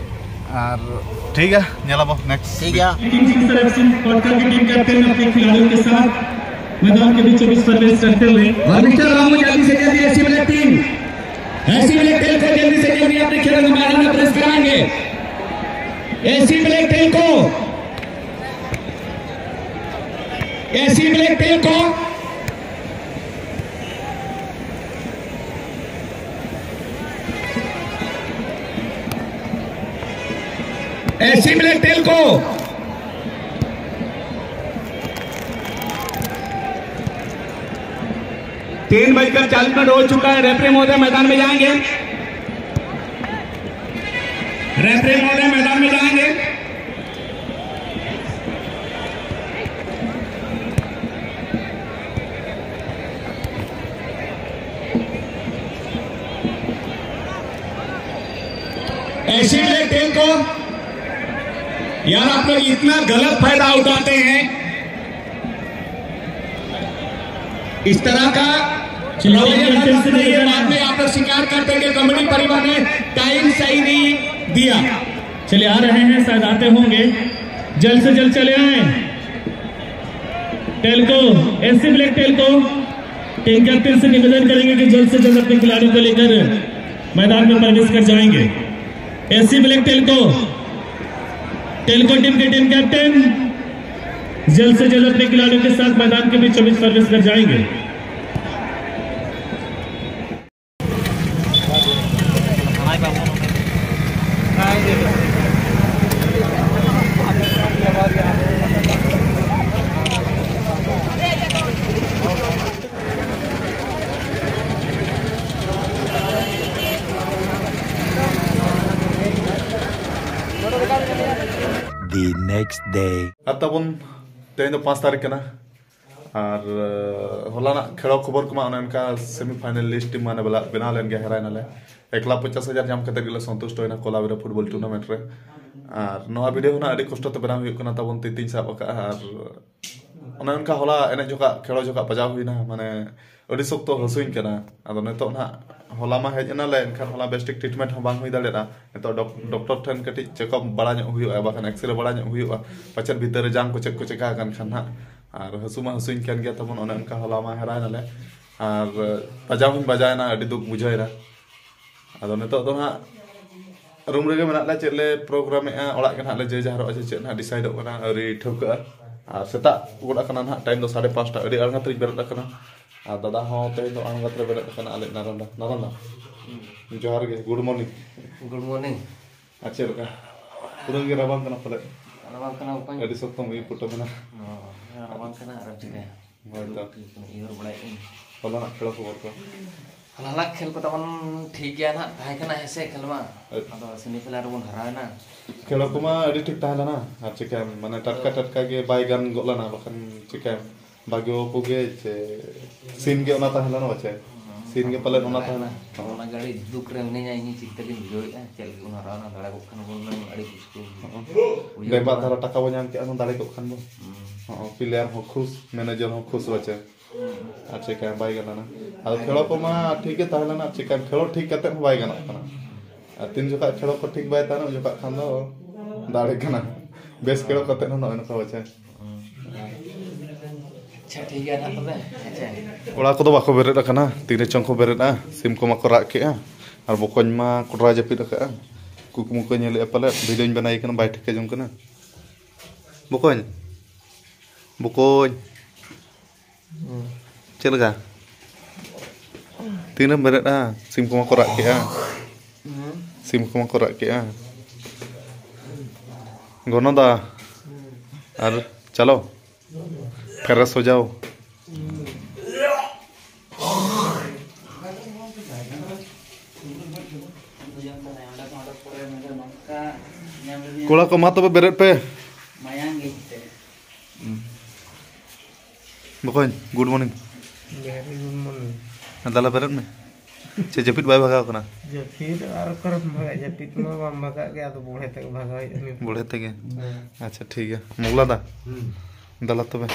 ᱟᱨ ᱴᱷᱤᱠ ᱜᱮᱭᱟ, ᱧᱮᱞ ᱟᱵᱚ ᱱᱮᱠᱥᱴ᱾ ᱴᱷᱤᱠ ᱜᱮᱭᱟ᱾ टीम की तरफ से पटना की टीम कैप्टन अपने खिलाड़ियों के साथ मैदान के बीचों बीच प्रवेश करते हुए। और मिस्टर रामू, जल्दी से जल्दी AC black team, AC black tell को जल्दी से जल्दी अपने खिलाड़ियों को मैदान में प्रवेश कराएंगे। एसी ब्लैक टेल को एसी ब्लैक टेल को, एसी ब्लैक टेल को तीन बजकर चालीस मिनट हो चुका है। रेफरी महोदय मैदान में जाएंगे, रेफरी महोदय मैदान में जाएंगे। एसी ब्लैक टेल को, यार, आप लोग इतना गलत फायदा उठाते हैं। इस तरह का चलिए, रवैया ये मत अपनाइए। निवेदन है। बाद में आप लोग शिकायत करते हैं कि कमेटी परिवार ने टाइम सही नहीं दिया। चलिए, आ रहे हैं, शायद आते होंगे। जल्द से जल्द चले आए। टेल को, एसी ब्लैक टेल को, टीम कैप्टन से निवेदन करेंगे कि जल्द से जल्द अपने खिलाड़ियों को लेकर मैदान में प्रवेश कर जाएंगे। एसी ब्लैक टेल को, टेल को टीम के टीम कैप्टन जल्द से जल्द अपने खिलाड़ियों के साथ मैदान के बीचों बीच प्रवेश कर जाएंगे। The next day. ᱟᱨ ᱛᱟᱵᱚᱱ ᱛᱮᱦᱮᱧ ᱫᱚ ᱯᱟᱸᱪ ᱛᱟᱹᱨᱤᱠᱷ ᱠᱟᱱᱟ᱾ ᱟᱨ ᱦᱚᱞᱟᱱᱟᱜ ᱠᱷᱮᱲᱚ ᱠᱷᱚᱵᱚᱨ ᱠᱚᱢᱟ ᱚᱱᱮ ᱚᱱᱠᱟ, ᱥᱮᱢᱤ ᱯᱷᱟᱭᱱᱟᱞ ᱞᱤᱥᱴ ᱴᱤᱢ ᱢᱟᱱᱮ ᱵᱮᱱᱟᱣ ᱞᱮᱱ ᱜᱮᱭᱟ, ᱦᱮᱨᱟᱭ ᱱᱟᱞᱮ᱾ ᱮᱠ ᱞᱟᱠᱷ ᱯᱚᱪᱟᱥ ᱦᱟᱡᱟᱨ ᱧᱟᱢ ᱠᱟᱛᱮ ᱜᱮᱞᱮ ᱥᱚᱱᱛᱩᱥᱴᱚᱭᱮᱱᱟ ᱠᱚᱞᱟᱵᱤᱨᱟ ᱯᱷᱩᱴᱵᱚᱞ ᱴᱩᱨᱱᱟᱢᱮᱱᱴ ᱨᱮ᱾ ᱟᱨ ᱱᱚᱣᱟ ᱵᱷᱤᱰᱤᱭᱳ ᱦᱚᱸ ᱱᱟᱜ ᱟᱹᱰᱤ ᱠᱚᱥᱴᱚ ᱛᱮ ᱵᱮᱱᱟᱣ ᱦᱩᱭᱩᱜ ᱠᱟᱱᱟ ᱛᱟᱵᱚᱱ, ᱛᱤ ᱛᱤᱧ ᱥᱟᱵ ᱟᱠᱟᱫᱼᱟ᱾ ᱟᱨ ᱚᱱᱮ ᱚᱱᱠᱟ ᱦᱚᱞᱟ ᱮᱱᱮᱡ ᱡᱚᱠᱷᱟᱜ, ᱠᱷᱮᱲᱚ ᱡᱚᱠᱷᱟᱜ ᱵᱟᱡᱟᱣ ᱦᱩᱭᱱᱟ, ᱢᱟᱱᱮ ᱟᱹᱰᱤ ᱥᱚᱠᱛᱚ ᱦᱟᱹᱥᱩᱧ ᱠᱟᱱᱟ᱾ ᱟᱫᱚ ᱱᱤᱛᱚᱜ ᱱᱟᱜ, ᱦᱚᱞᱟ ᱢᱟ ᱦᱮᱡ ᱮᱱᱟᱞᱮ, ᱮᱱᱠᱷᱟᱱ ᱦᱚᱞᱟ ᱵᱮᱥᱴᱷᱤᱠ ᱴᱨᱤᱴᱢᱮᱱᱴ ᱦᱚᱸ ᱵᱟᱝ ᱦᱩᱭ ᱫᱟᱲᱮᱭᱟᱜᱼᱟ᱾ ᱱᱤᱛᱚᱜ ᱰᱚᱠ-, ᱰᱚᱠᱴᱚᱨ ᱴᱷᱮᱱ ᱠᱟᱹᱴᱤᱡ ᱪᱮᱠᱟᱯ ᱵᱟᱲᱟ ᱧᱚᱜ ᱦᱩᱭᱩᱜᱼᱟ, ᱵᱟᱠᱷᱟᱱ ᱮᱠᱥᱨᱮ ᱵᱟᱲᱟ ᱧᱚᱜ ᱦᱩᱭᱩᱜᱼᱟ, ᱯᱟᱪᱮᱫ ᱵᱷᱤᱛᱟᱹᱨ ᱨᱮ ᱡᱟᱝ ᱠᱚ ᱪᱮᱫ ᱠᱚ ᱪᱮᱠᱟ ᱟᱠᱟᱱ ᱠᱷᱟᱱ ᱦᱟᱸᱜ᱾ ᱟᱨ ᱦᱟᱹᱥᱩ ᱢᱟ ᱦᱟᱹᱥᱩᱧ ᱠᱟᱱ ᱜᱮᱭᱟ ᱛᱟᱵᱚᱱ, ᱚᱱᱮ ᱚᱱᱠᱟ ᱦᱚᱞᱟ ᱢᱟ ᱦᱮᱨᱟᱭ ᱱᱟᱞᱮ᱾ ᱟᱨ ᱵᱟᱡᱟᱣ ᱦᱚᱸᱧ ᱵᱟᱡᱟᱣᱮᱱᱟ, ᱟᱹᱰᱤ ᱫᱩᱠ ᱵᱩᱡᱷᱟᱹᱣᱮᱱᱟ᱾ ᱟᱫᱚ ᱱᱤᱛᱚᱜ ᱫᱚ ᱦᱟᱸᱜ ᱨᱩᱢ ᱨᱮᱜᱮ ᱢᱮᱱᱟᱜ ᱞᱮᱭᱟ, ᱪᱮᱫ ᱞᱮ ᱯᱨᱳᱜᱨᱟᱢᱮᱜᱼᱟ, ᱚᱲᱟᱜ ᱜᱮ ᱱᱟᱦᱟᱜ ᱞᱮ ᱡᱮ ᱡᱟᱦᱟᱨᱚᱜᱼᱟ ᱥᱮ ᱪᱮᱫ ᱱᱟᱦᱟᱜ ᱰᱤᱥᱟᱭᱤᱰᱚᱜ ᱠᱟᱱᱟ, ᱟᱹᱣᱨᱤ ᱴᱷᱟᱹᱣᱠᱟᱹᱜᱼᱟ᱾ ᱟᱨ ᱥᱮᱛᱟᱜ ᱜᱚᱫ ᱟᱠᱟᱱᱟ ᱱᱟᱦᱟᱜ, ᱴᱟᱭᱤᱢ ᱫᱚ ᱥᱟᱲᱮ ᱯᱟᱸᱪᱴᱟ, ᱟᱹᱰᱤ ᱟᱬᱜᱟᱛ ᱨᱤᱧ ᱵᱮᱨᱮᱫ ᱟᱠᱟᱱᱟ᱾ ᱟᱨ ᱫᱟᱫᱟ ᱦᱚᱸ ᱛᱮᱦᱮᱧ ᱫᱚ ᱟᱬᱜᱟᱛ ᱨᱮ ᱵᱮᱨᱮᱫ ᱟᱠᱟᱱᱟ, ᱟᱞᱮ ᱱᱟᱨᱟᱱᱫᱟ᱾ ᱱᱟᱨᱟᱱᱫᱟ, ᱡᱚᱦᱟᱨ ᱜᱮ, ᱜᱩᱰ ᱢᱚᱨᱱᱤᱝ᱾ Good morning. ᱟᱨ ᱪᱮᱫ ᱞᱮᱠᱟ? ᱯᱩᱨᱟᱹ ᱜᱮ ᱨᱟᱵᱟᱝ ᱠᱟᱱᱟ ᱯᱟᱞᱮᱫ? ᱨᱟᱵᱟᱝ ᱠᱟᱱᱟ ᱵᱚᱠᱚᱧ᱾ ᱟᱹᱰᱤ ᱥᱚᱠᱛᱚᱢ ᱩᱭᱩ ᱯᱚᱴᱚᱢ ᱮᱱᱟ᱾ ᱦᱚᱸ, ᱨᱟᱵᱟᱝ ᱠᱟᱱᱟ ᱟᱨ ᱪᱤᱠᱟᱹᱭᱟ? ᱦᱳᱭ ᱛᱚ᱾ ᱩᱭᱦᱟᱹᱨ ᱵᱟᱲᱟᱭᱮᱫ ᱟᱹᱧ᱾ ᱦᱚᱞᱟᱱᱟᱜ ᱠᱷᱮᱞ ᱠᱷᱚᱵᱚᱨ ᱠᱚ? ᱦᱚᱞᱟᱱᱟᱜ ᱠᱷᱮᱞ ᱠᱚ ᱛᱟᱵᱚᱱ ᱴᱷᱤᱠ ᱜᱮᱭᱟ ᱱᱟᱦᱟᱜ, ᱛᱟᱦᱮᱸ ᱠᱟᱱᱟ ᱦᱮᱸᱥᱮ ᱠᱷᱮᱞ ᱢᱟ᱾ ᱟᱪ- ᱟᱫᱚ ᱥᱮᱢᱤ ᱯᱷᱟᱭᱱᱟᱞ ᱨᱮᱵᱚᱱ ᱦᱟᱨᱟᱣᱮᱱᱟ᱾ ᱠᱷᱮᱞ ᱠᱚᱢᱟ ᱟᱹᱰᱤ ᱴᱷᱤᱠ ᱛᱟᱦᱮᱸ ᱞᱮᱱᱟ, ᱟᱨ ᱪᱤᱠᱟᱹ ᱢᱟᱱᱮ ᱴᱟᱴᱠᱟ ᱴᱟᱴᱠᱟ ᱜᱮ ᱵᱟᱭ ᱜᱟᱱ ᱜᱚᱫ ᱞᱮᱱᱟ, ᱵᱟᱠᱷᱟᱱ ᱪᱤᱠᱟᱹ ᱵᱷᱟᱜᱮ ᱵᱟᱹᱵᱩ ᱜᱮ ᱪᱮ ᱥᱤᱱ ᱜᱮ ᱚᱱᱟ ᱛᱟᱦᱮᱸ ᱞᱮᱱᱟ, ᱵᱟᱪᱮ? ᱥᱤᱱ ᱜᱮ ᱯᱟᱞᱮᱱ ᱚᱱᱟ ᱛᱟᱦᱮᱸ ᱞᱮᱱᱟ᱾ ᱚᱱᱟ ᱜᱮ ᱟᱹᱰᱤ ᱫᱩᱠ ᱨᱮ ᱢᱤᱱᱟᱹᱧᱟ, ᱤᱧ ᱪᱤᱱᱛᱟᱹ ᱜᱤᱧ ᱵᱩᱡᱷᱟᱹᱣᱮᱫᱼᱟ, ᱪᱮᱫ ᱞᱟᱹᱜᱤᱫ ᱵᱚᱱ ᱦᱟᱨᱟᱣᱮᱱᱟ, ᱫᱟᱲᱮ ᱠᱚᱜ ᱠᱷᱟᱱ ᱵᱚᱱ ᱦᱩᱱᱟᱹᱝ ᱟᱹᱰᱤ ᱠᱩᱥᱤ ᱠᱚ ᱦᱚᱸᱜᱼᱚ᱾ ᱵᱩᱡᱷᱟᱹᱣ ᱰᱮᱢᱵᱟᱜ ᱠᱟᱱᱟ᱾ ᱫᱷᱟᱨᱟ ᱴᱟᱠᱟ ᱵᱚᱱ ᱧᱟᱢ ᱠᱮᱜᱼᱟ, ᱦᱩᱱᱟᱹᱝ ᱫᱟᱲᱮ ᱠᱚᱜ ᱠᱷᱟᱱ ᱵᱚᱱ᱾ ᱦᱩᱸ᱾ ᱦᱚᱸᱜᱼᱚ, ᱯᱞᱮᱭᱟᱨ ᱦᱚᱸ ᱠᱷᱩᱥ, ᱢᱮᱱᱮᱡᱟᱨ ᱦᱚᱸ ᱠᱷᱩᱥ, ᱵᱟᱪᱮ? ᱦᱩᱸ᱾ ᱟᱨ ᱪᱮᱠᱟ ᱵᱟᱭ ᱜᱟᱱ ᱞᱮᱱᱟ᱾ ᱟᱫᱚ ᱠᱷᱮᱞᱳ ᱠᱚᱢᱟ ᱴᱷᱤᱠ ᱜᱮ ᱛᱟᱦᱮᱸ ᱞᱮᱱᱟ, ᱪᱮᱠᱟ ᱠᱷᱮᱞᱳ ᱴᱷᱤᱠ ᱠᱟᱛᱮᱫ ᱦᱚᱸ ᱵᱟᱭ ᱜᱟᱱᱚᱜ ᱠᱟᱱᱟ᱾ ᱟᱨ ᱛᱤᱱ ᱡᱚᱠᱷᱟᱡ ᱠᱷᱮᱞᱳ ᱠᱚ ᱴᱷᱤᱠ ᱵᱟᱭ ᱛᱟᱦᱮᱱᱟ, ᱩᱱ ᱡᱚᱠᱷᱟᱡ ᱠᱷᱟᱱ ᱫᱚ ᱫᱟᱲᱮ ᱠᱟᱱᱟ᱾ ᱵᱮᱥ ᱠᱷᱮᱞᱳ ᱠᱟᱛᱮᱫ ᱦᱚᱸ ᱱᱚᱜᱼᱚᱭ ᱱᱚᱝᱠᱟ, ᱵᱟᱪᱮ? ᱟᱪᱪᱷᱟ, ᱴᱷᱤᱠ ᱜᱮᱭᱟ ᱱᱟᱦᱟᱜ ᱛᱚᱵᱮ, ᱦᱮᱸ ᱪᱮ? ᱠᱚᱲᱟ ᱠᱚᱫᱚ ᱵᱟᱠᱚ ᱵᱮᱨᱮᱫ ᱟᱠᱟᱱᱟ, ᱛᱤᱱ ᱨᱮᱪᱚᱝ ᱠᱚ ᱵᱮᱨᱮᱫᱼᱟ᱾ ᱥᱤᱢ ᱠᱚᱢᱟ ᱠᱚ ᱨᱟᱜ ᱠᱮᱜᱼᱟ, ᱟᱨ ᱵᱚᱠᱚᱧ ᱢᱟ ᱠᱚᱰᱨᱟ ᱡᱟᱹᱯᱤᱫ ᱟᱠᱟᱫᱼᱟ᱾ ᱠᱩᱠᱢᱩ ᱠᱚ ᱧᱮᱞᱮᱫᱼᱟ ᱯᱟᱞᱮᱫ, ᱵᱷᱤᱰᱤᱭᱳᱧ ᱵᱮᱱᱟᱣ ᱠᱟᱱᱟ, ᱵᱟᱭ ᱴᱷᱤᱠᱟᱹ ᱡᱚᱝ ᱠᱟᱱᱟ᱾ ᱵᱚᱠᱚᱧ, ᱵᱚᱠᱚᱧ, ᱪᱮᱫ ᱞᱮᱠᱟ? ᱛᱤᱱᱨᱮᱢ ᱵᱮᱨᱮᱫᱼᱟ? ᱥᱤᱢ ᱠᱚᱢᱟ ᱠᱚ ᱨᱟᱜ ᱠᱮᱜᱼᱟ᱾ ᱥᱤᱢ ᱠᱚᱢᱟ ᱠᱚ ᱨᱟᱜ ᱠᱮᱜᱼᱟ᱾ ᱜᱚᱱᱚ ᱫᱟ, ᱟᱨ ᱪᱟᱞᱚ, ᱯᱷᱮᱨᱮᱥ ᱦᱳ ᱡᱟᱣ᱾ ᱠᱚᱲᱟ ᱠᱚ, ᱢᱟ ᱛᱚᱵᱮ ᱵᱮᱨᱮᱫ ᱯᱮ᱾ ᱢᱟᱭᱟᱝ ᱜᱮ ᱛᱮ᱾ ᱵᱚᱠᱚᱧ, good morning. Very good morning. ᱫᱟᱞᱟ, ᱵᱮᱨᱮᱫ ᱢᱮ᱾ ᱪᱮ ᱡᱟᱹᱯᱤᱫ ᱵᱟᱭ ᱵᱷᱟᱜᱟᱣ ᱠᱟᱱᱟ? ᱡᱟᱹᱯᱤᱫ ᱟᱨ ᱚᱠᱟᱨᱮᱢ ᱵᱷᱟᱜᱟᱜᱼᱟ? ᱡᱟᱹᱯᱤᱫ ᱢᱟ ᱵᱟᱢ ᱵᱷᱟᱜᱟᱜ ᱜᱮ, ᱟᱫᱚ ᱵᱚᱲᱦᱮ ᱛᱮᱜᱮ ᱵᱷᱟᱜᱟᱣ ᱦᱩᱭᱩᱜᱼᱟ ᱱᱤᱛ᱾ ᱵᱚᱲᱦᱮ ᱛᱮᱜᱮ? ᱦᱮᱸ᱾ ᱟᱪᱪᱷᱟ, ᱴᱷᱤᱠ ᱜᱮᱭᱟ᱾ ᱢᱚᱜᱽᱞᱟ ᱫᱟ, ᱦᱩᱸ᱾ ᱫᱟᱞᱟ ᱛᱚᱵᱮ᱾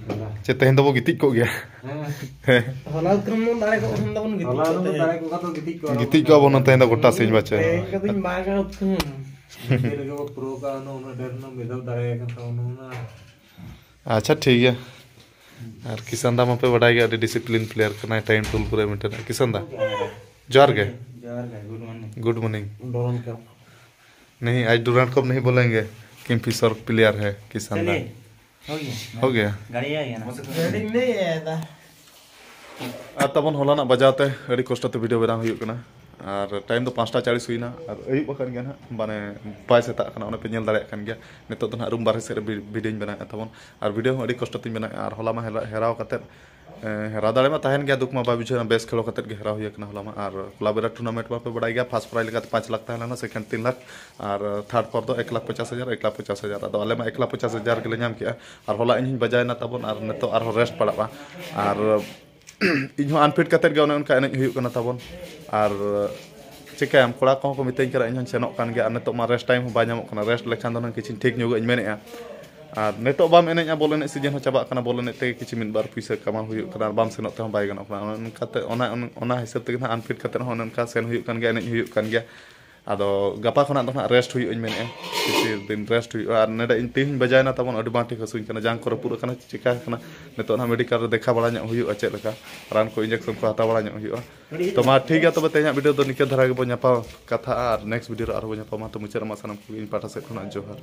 ᱫᱟᱞᱟ᱾ ᱪᱮ ᱛᱮᱦᱮᱧ ᱫᱚᱵᱚ ᱜᱤᱛᱤᱡ ᱠᱚᱜ ᱜᱮᱭᱟ? ᱦᱮᱸ᱾ ᱦᱮᱸ᱾ ᱦᱚᱞᱟ ᱩᱛᱨᱟᱹᱢ ᱫᱟᱲᱮ ᱠᱚᱜ ᱠᱷᱟᱱ ᱫᱚᱵᱚᱱ ᱜᱤᱛᱤᱡ ᱦᱚᱞᱟ ᱠᱚᱜ ᱫᱚ ᱛᱮ᱾ ᱫᱟᱲᱮ ᱠᱚᱜ ᱠᱷᱟᱱ ᱫᱚ ᱜᱤᱛᱤᱡ ᱠᱚᱜ ᱜᱤᱛᱤᱡ ᱠᱚᱜᱼᱟ ᱵᱚᱱ ᱛᱮᱦᱮᱧ ᱫᱚ ᱜᱚᱴᱟ ᱥᱤᱧ ᱵᱟᱪᱮ᱾ ᱛᱮᱦᱮᱧ ᱠᱚᱫᱚᱧ ᱢᱟᱜᱟ ᱩᱛᱨᱟᱹᱢ᱾ ᱜᱤᱛᱤᱡ ᱨᱮᱜᱮ ᱵᱚ ᱯᱩᱨᱟᱹᱣ ᱠᱟᱜᱼᱟ, ᱩᱱᱟᱹᱜ ᱰᱷᱮᱨ ᱩᱱᱟᱹᱜ ᱢᱤᱫ ᱫᱷᱟᱣ ᱫᱟᱲᱮ ᱟᱠᱟᱱ ᱛᱟᱵᱚᱱᱟ ᱚᱱᱟ᱾ ᱟᱪᱪᱷᱟ, ᱴᱷᱤᱠ ᱜᱮᱭᱟ᱾ ᱟᱨ ᱠᱤᱥᱟᱱ ᱫᱟ ᱢᱟᱯᱮ ᱵᱟᱰᱟᱭ ᱜᱮᱭᱟ, ᱟᱹᱰᱤ ᱰᱤᱥᱤᱯᱞᱤᱱ ᱯᱞᱮᱭᱟᱨ ᱠᱟᱱᱟᱭ, ᱴᱟᱭᱤᱢ ᱴᱮᱵᱚᱞ ᱯᱩᱨᱟᱹ ᱢᱮᱱᱴᱮᱱ᱾ ᱠᱤᱥᱟᱱ ᱫᱟ, ᱡᱚᱦᱟᱨ ᱜᱮ᱾ ᱡᱚᱦᱟᱨ ᱜᱮ, good morning. Good morning. Durand cup. ᱱᱤᱦᱤ, ᱟᱡ ᱰᱩᱨᱟᱱᱰ ᱠᱟᱯ ᱱᱤᱦᱤ ᱵᱚᱞᱮᱝᱜᱮ, ᱠᱤᱝᱯᱷᱤᱥᱟᱨ ᱯᱞᱮᱭᱟᱨ ᱦᱮ ᱠᱤᱥᱟᱱ ᱫᱟ᱾ ᱪᱟᱞᱤᱭᱮ᱾ हो गया। गाड़ी आ गया ना। ᱜᱟᱹᱰᱤ ᱞᱟᱹᱭ ᱮᱫᱟ᱾ ᱟᱨ ᱛᱟᱵᱚᱱ ᱦᱚᱞᱟᱱᱟᱜ ᱵᱟᱡᱟᱣ ᱛᱮ ᱟᱹᱰᱤ ᱠᱚᱥᱴᱚ ᱛᱮ ᱵᱷᱤᱰᱤᱭᱳ ᱵᱮᱱᱟᱣ ᱦᱩᱭᱩᱜ ᱠᱟᱱᱟ᱾ ᱟᱨ ᱴᱟᱭᱤᱢ ᱫᱚ ᱯᱟᱸᱪᱴᱟ ᱪᱟᱞᱤᱥ ᱦᱩᱭᱱᱟ, ᱟᱨ ᱟᱹᱭᱩᱵ ᱟᱠᱟᱱ ᱜᱮᱭᱟ ᱱᱟᱦᱟᱜ, ᱢᱟᱱᱮ ᱵᱟᱭ ᱥᱮᱛᱟᱜ ᱠᱟᱱᱟ, ᱚᱱᱟ ᱯᱮ ᱧᱮᱞ ᱫᱟᱲᱮᱭᱟᱜ ᱠᱟᱱ ᱜᱮᱭᱟ᱾ ᱱᱤᱛᱚᱜ ᱫᱚ ᱱᱟᱦᱟᱜ ᱨᱩᱢ ᱵᱟᱨᱦᱮ ᱥᱮᱫ ᱨᱮ ᱵᱷᱤ- ᱵᱷᱤᱰᱤᱭᱳᱧ ᱵᱮᱱᱟᱣᱮᱫᱼᱟ ᱛᱟᱵᱚᱱ᱾ ᱟᱨ ᱵᱷᱤᱰᱤᱭᱳ ᱦᱚᱸ ᱟᱹᱰᱤ ᱠᱚᱥᱴᱚ ᱛᱤᱧ ᱵᱮᱱᱟᱣᱮᱫᱼᱟ, ᱟᱨ ᱦᱚᱞᱟ ᱢᱟ ᱦᱮᱨᱟ- ᱦᱮᱨᱟᱣ ᱠᱟᱛᱮᱫ, ᱮᱸ, ᱦᱮᱨᱟᱣ ᱫᱟᱲᱮ ᱢᱟ ᱛᱟᱦᱮᱱ ᱜᱮᱭᱟ, ᱫᱩᱠ ᱢᱟ ᱵᱟᱭ ᱵᱩᱡᱷᱟᱹᱣ ᱮᱱᱟ, ᱵᱮᱥ ᱠᱷᱮᱞᱳ ᱠᱟᱛᱮᱫ ᱜᱮ ᱦᱮᱨᱟᱣ ᱦᱩᱭ ᱟᱠᱟᱱᱟ ᱦᱚᱞᱟ ᱢᱟ᱾ ᱟᱨ ᱠᱞᱟᱵ ᱨᱮ ᱴᱩᱨᱱᱟᱢᱮᱱᱴ ᱢᱟᱯᱮ ᱵᱟᱲᱟᱭ ᱜᱮᱭᱟ, ᱯᱷᱟᱥᱴ ᱯᱨᱟᱭᱤᱡᱽ ᱞᱮᱠᱟᱛᱮ ᱯᱟᱸᱪ ᱞᱟᱠᱷ ᱛᱟᱦᱮᱸ ᱞᱮᱱᱟ, ᱥᱮᱠᱮᱱᱰ ᱛᱤᱱ ᱞᱟᱠᱷ, ᱟᱨ ᱛᱷᱟᱨᱰ ᱯᱚᱨ ᱫᱚ ᱮᱠ ᱞᱟᱠᱷ ᱯᱚᱪᱟᱥ ᱦᱟᱡᱟᱨ, ᱮᱠ ᱞᱟᱠᱷ ᱯᱚᱪᱟᱥ ᱦᱟᱡᱟᱨ᱾ ᱟᱫᱚ ᱟᱞᱮ ᱢᱟ ᱮᱠ ᱞᱟᱠᱷ ᱯᱚᱪᱟᱥ ᱦᱟᱡᱟᱨ ᱜᱮᱞᱮ ᱧᱟᱢ ᱠᱮᱜᱼᱟ᱾ ᱟᱨ ᱦᱚᱞᱟ ᱤᱧ ᱦᱚᱸᱧ ᱵᱟᱡᱟᱣᱮᱱᱟ ᱛᱟᱵᱚᱱ, ᱟᱨ ᱱᱤᱛᱚᱜ ᱟᱨᱦᱚᱸ ᱨᱮᱥᱴ ᱯᱟᱲᱟᱜᱼᱟ᱾ ᱟᱨ ᱤᱧ ᱦᱚᱸ ᱟᱱᱯᱷᱤᱴ ᱠᱟᱛᱮᱫ ᱜᱮ ᱚᱱᱮ ᱚᱱᱠᱟ ᱮᱱᱮᱡ ᱦᱩᱭᱩᱜ ᱠᱟᱱᱟ ᱛᱟᱵᱚᱱ᱾ ᱟᱨ ᱪᱤᱠᱟᱹᱭᱟᱢ, ᱠᱚᱲᱟ ᱠᱚᱦᱚᱸ ᱠᱚ ᱢᱤᱛᱟᱹᱧ ᱠᱟᱱᱟ, ᱤᱧ ᱦᱚᱸᱧ ᱥᱮᱱᱚᱜ ᱠᱟᱱ ᱜᱮᱭᱟ᱾ ᱟᱨ ᱱᱤᱛᱚᱜ ᱢᱟ ᱨᱮᱥᱴ ᱴᱟᱭᱤᱢ ᱦᱚᱸ ᱵᱟᱭ ᱧᱟᱢᱚᱜ ᱠᱟᱱᱟ, ᱨᱮᱥᱴ ᱞᱮᱠᱷᱟᱱ ᱫᱚ ᱦᱩᱱᱟᱹᱝ ᱠᱤᱪᱷᱩᱧ ᱴᱷᱤᱠ ᱧᱚᱜᱚᱜ ᱤᱧ ᱢᱮᱱᱮᱫᱼᱟ᱾ ᱟᱨ ᱱᱤᱛᱚᱜ ᱵᱟᱢ ᱮᱱᱮᱡᱼᱟ, ᱵᱚᱞ ᱮᱱᱮᱡ ᱥᱤᱡᱮᱱ ᱦᱚᱸ ᱪᱟᱵᱟᱜ ᱠᱟᱱᱟ, ᱵᱚᱞ ᱮᱱᱮᱡ ᱛᱮᱜᱮ ᱠᱤᱪᱷᱩ ᱢᱤᱫ ᱵᱟᱨ ᱯᱩᱭᱥᱟᱹ ᱠᱟᱢᱟᱣ ᱦᱩᱭᱩᱜ ᱠᱟᱱᱟ, ᱟᱨ ᱵᱟᱢ ᱥᱮᱱᱚᱜ ᱛᱮᱦᱚᱸ ᱵᱟᱭ ᱜᱟᱱᱚᱜ ᱠᱟᱱᱟ᱾ ᱚᱱᱮ ᱚᱱᱠᱟᱛᱮ ᱚᱱᱟ, ᱚᱱᱟ ᱦᱤᱥᱟᱹᱵ ᱛᱮᱜᱮ ᱱᱟᱦᱟᱜ ᱟᱱᱯᱷᱤᱴ ᱠᱟᱛᱮᱫ ᱦᱚᱸ ᱚᱱᱮ ᱚᱱᱠᱟ ᱥᱮᱱ ᱦᱩᱭᱩᱜ ᱠᱟᱱ ᱜᱮᱭᱟ, ᱮᱱᱮᱡ ᱦᱩᱭᱩᱜ ᱠᱟᱱ ᱜᱮᱭᱟ᱾ ᱟᱫᱚ ᱜᱟᱯᱟ ᱠᱷᱚᱱᱟᱜ ᱫᱚ ᱱᱟᱦᱟᱜ ᱨᱮᱥᱴ ᱦᱩᱭᱩᱜᱼᱟ, ᱤᱧ ᱢᱮᱱᱮᱫᱼᱟ ᱠᱤᱪᱷᱩ ᱫᱤᱱ ᱨᱮᱥᱴ ᱦᱩᱭᱩᱜᱼᱟ᱾ ᱟᱨ ᱱᱚᱰᱮ ᱤᱧ ᱛᱮᱦᱮᱧ ᱵᱟᱡᱟᱣᱮᱱᱟ ᱛᱟᱵᱚᱱ, ᱟᱹᱰᱤ ᱵᱟᱝ ᱴᱷᱤᱠ ᱦᱟᱹᱥᱩᱧ ᱠᱟᱱᱟ, ᱡᱟᱝ ᱠᱚ ᱨᱟᱹᱯᱩᱫ ᱟᱠᱟᱱᱟ, ᱪᱤᱠᱟ ᱟᱠᱟᱱᱟ᱾ ᱱᱤᱛᱚᱜ ᱱᱟᱦᱟᱜ ᱢᱮᱰᱤᱠᱟᱞ ᱨᱮ ᱫᱮᱠᱷᱟ ᱵᱟᱲᱟ ᱧᱚᱜ ᱦᱩᱭᱩᱜᱼᱟ, ᱪᱮᱫ ᱞᱮᱠᱟ ᱨᱟᱱ ᱠᱚ ᱤᱧᱡᱮᱠᱥᱚᱱ ᱠᱚ ᱦᱟᱛᱟᱣ ᱵᱟᱲᱟ ᱧᱚᱜ ᱦᱩᱭᱩᱜᱼᱟ᱾ ᱛᱚ ᱢᱟ ᱴᱷᱤᱠ ᱜᱮᱭᱟ, ᱛᱚᱵᱮ ᱛᱮᱦᱮᱧᱟᱜ ᱵᱷᱤᱰᱤᱭᱳ ᱫᱚ ᱱᱤᱝᱠᱟᱹ ᱫᱷᱟᱨᱟ ᱜᱮᱵᱚᱱ ᱧᱟᱯᱟᱢ ᱠᱟᱛᱷᱟᱜᱼᱟ, ᱟᱨ ᱱᱮᱠᱥᱴ ᱵᱷᱤᱰᱤᱭᱳ ᱨᱮ ᱟᱨᱦᱚᱸ ᱵᱚᱱ ᱧᱟᱯᱟᱢᱟ᱾ ᱛᱚ ᱢᱩᱪᱟᱹᱫ ᱨᱮᱢᱟ ᱥᱟᱱᱟᱢ ᱠᱚᱜᱮ ᱤᱧ ᱯᱟᱦᱴᱟ ᱥᱮᱫ ᱠᱷᱚᱱᱟᱜ ᱡᱚᱦᱟᱨ᱾